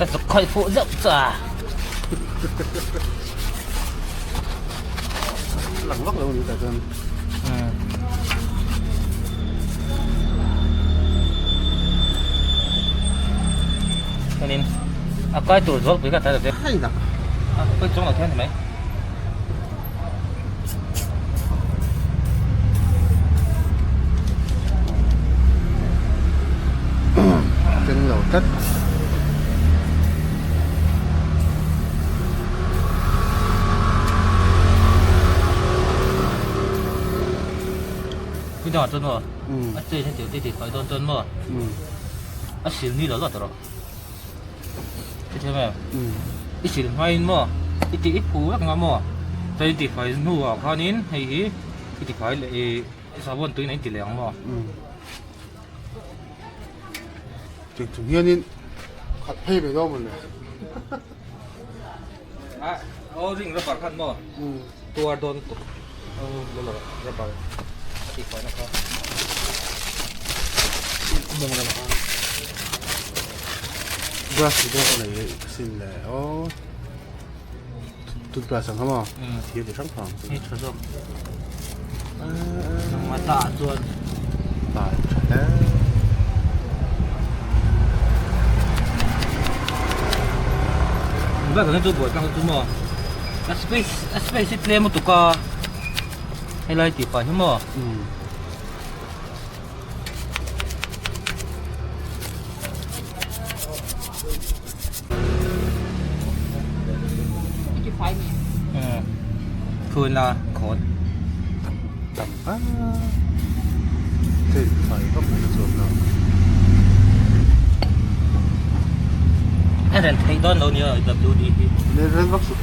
Ka zuk khawih fuh zeuh chu a. Lang vak lo ni ta chuan. Chuanin a kai tur zawlpui kha tlai lo te. Hei nak. A pawi chuang lo thei a ni mai. Keng lo tlat. Ni dangah chuan maw a chei hian tih tih fai dawn chuan maw a sil ni lo lo tawh rawh. I thiam em? I sil hmain maw i tih i phu vek ang a maw chuan i tihfai hnuah khanin hei hi i tifai leh ih sahbawn tuiin a inti leh ang maw. Cheng chung hianin khat phei mai dawn mawle. A aw ring rubber khan maw tuar dawn lutuk aw rubber a tihfai na kha. Brush hi pawh ka nei leh sin le aw toothbrush ang kha maw thir chi hrang hrang hei tha zawk a tah chuan tah tha hle bak ang chu buai tlang chu maw a space a space hi tlem lutuk a helai tih pah hi maw. Phun la khawt tam a thil fai vak mai chuan lo a ren theih dawn lo nia WD hi ne ren vak suh.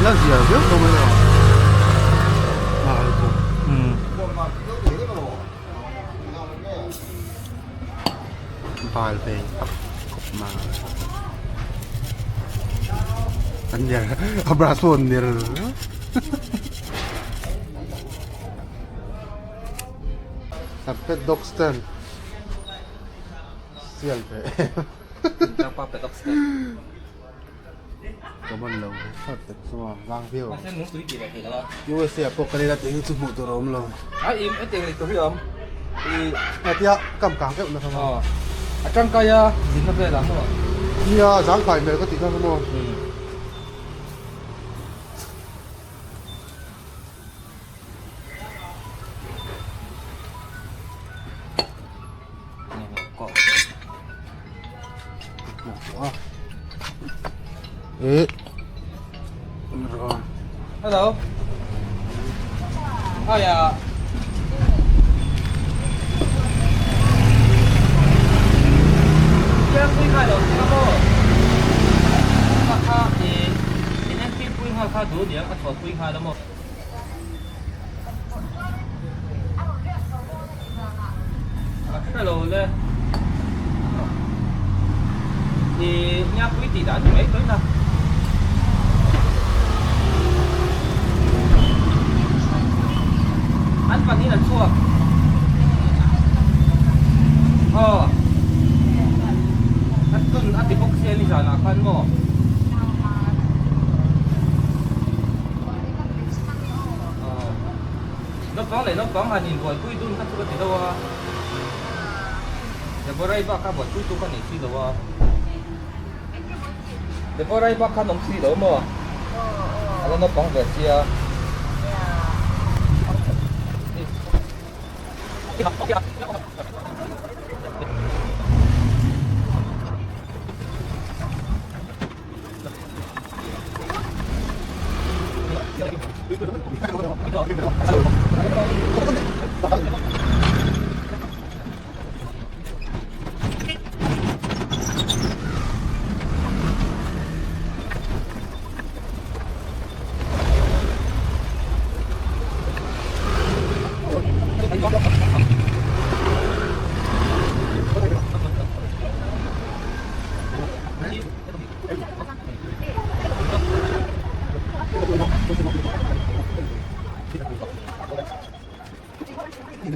La zia viau tho mai a ngai pawh. Bal ve tak khawp mai. An ner a brush pawh an ner. Pet dog stand. Sial ve em. Ka man lo hrat tak chu a vang viau ang. USA ah pawh kan ila tih hi chu hmuh tur a awm lo. A tia kam kang deuh na kha maw. A tangkai a zinna vel ah maw. Nia zangkhai hmel ka tih kha maw. Hello. Hiya. A hre lo le. I Ngiapui tih dan ni mai tawhin a. An pahnihin an chhuak. Aw. A tun a ti bawk sia nizanah khan maw. Naupang leh naupang han inbuaipui dun kha chu ka ti deuh a, Deborah-i bak kha buaipui tu ka nei si lo a. Deborah-i bak khan awm si lo maw? A la naupang ve sia. Thei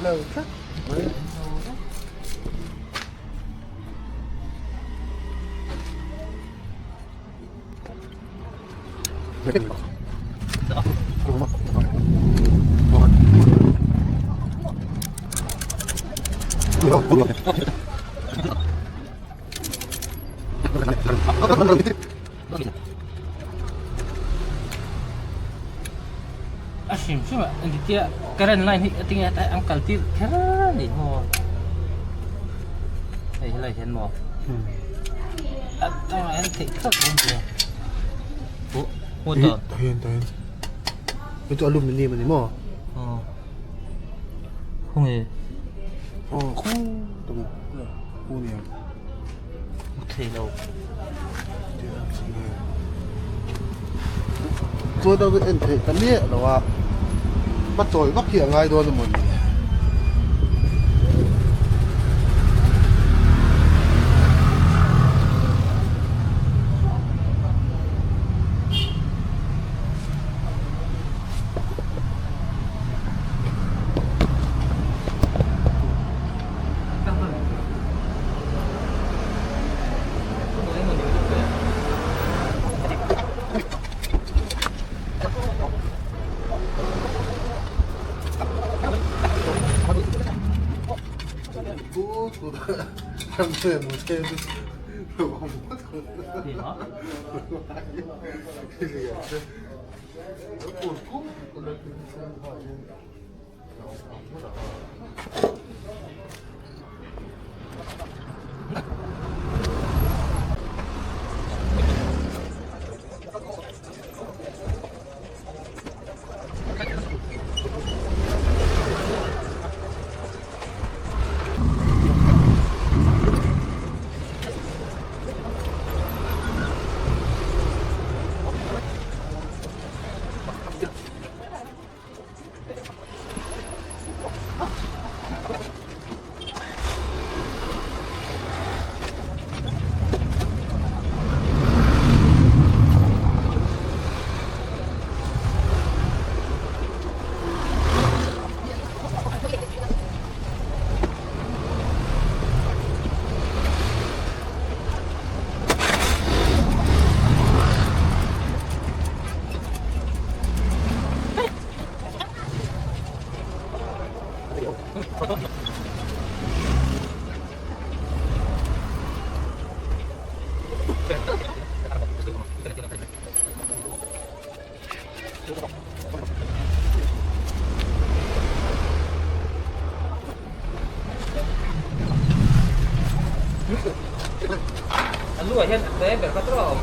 lo tlat mai. A hrim hrim a engtitia current line hi tinge an kal tir kher a ni maw hei helai hian maw a tangah hian theih thlawt awm tia huh maw ta hian ta hian hei chu aluminium a ni maw aw khawnge aw khu khu nia thei lo Chuan a en theih ta miah lo a, a chawi vak hi a ngai dawn emaw ni? A lu ah hian a hle ber kha tawh a awm.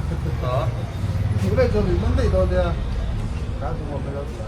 Hmuh daih chuan min man daih dawn nia. Ka hmu awm elo ti a.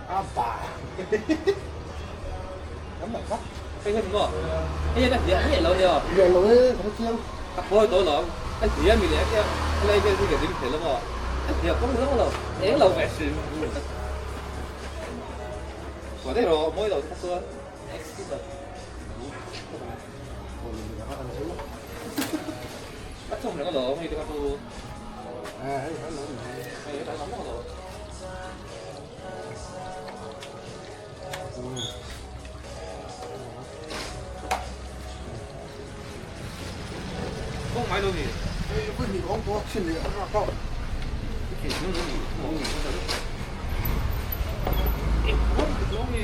阿爸，咁咪得。 cái hình không cái này cái lâu chưa 原来咧，咁樣。 啊，開到咯，一時一面嚟一呢個呢個點睇啦嘛，一時又咁樣咯，一路咪算。我呢度冇呢度出咗 X 啊，一沖兩個爐，可以點解都？誒，喺度唔係。係睇諗嗰度。嗯。我買到你。 不是你講過千里阿哥。其實都容易，容易。